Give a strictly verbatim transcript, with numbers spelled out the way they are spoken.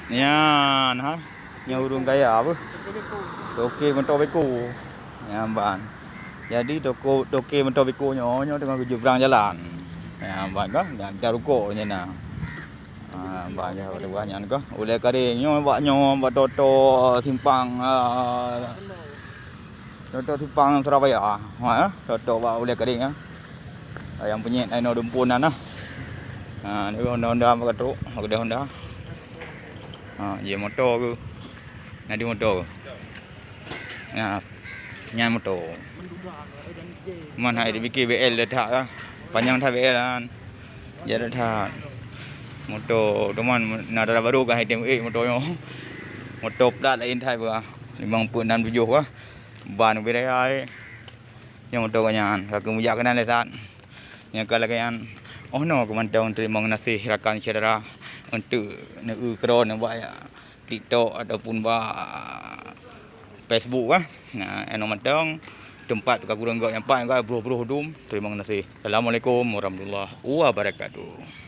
Nyan ha. Nyoe ureueng kaya apa? Toke moto beko. Nyan ban. Jadi toko toke moto beko nyoe, nyoe teungoh geujok brang jalan. Nyan ban ka, nyan mita rukok nyan na. Ha, ban ya, nyan ka. Ulèe Karing nyoe bak nyoe bak Toto simpang, ah, Toto simpang Surabaya. Ha, Toto bak Ulèe Karing, ha. Ayam Penyet, Aino Dumpun na. Ha, ni Honda-Honda bak truk, bak kedai Honda. Ha, je moto ke. Nadi moto ke. Nyan, nyan moto. Man hai dipike B L dah that lah. Panyang that B L kan. Jadi that. Moto teuma na dara baru kan hai tem eh moto nyoe. Moto plat lain that bah. Limong peuet nam tujoh bah. Ban ubé raya eh. Nyang moto nyan ka keumujak keunan lé that. Nyang ka lagèe nyan. Oh no keumantong teurimong geunaséh rakan syedara untuk neu-eu keudroe bak TikTok ataupun bak Facebook kah. Nah, eno mantong teumpat ka kureueng gok nyang pat ka broh-broh dum. Terima kasih. Assalamualaikum warahmatullahi wabarakatuh.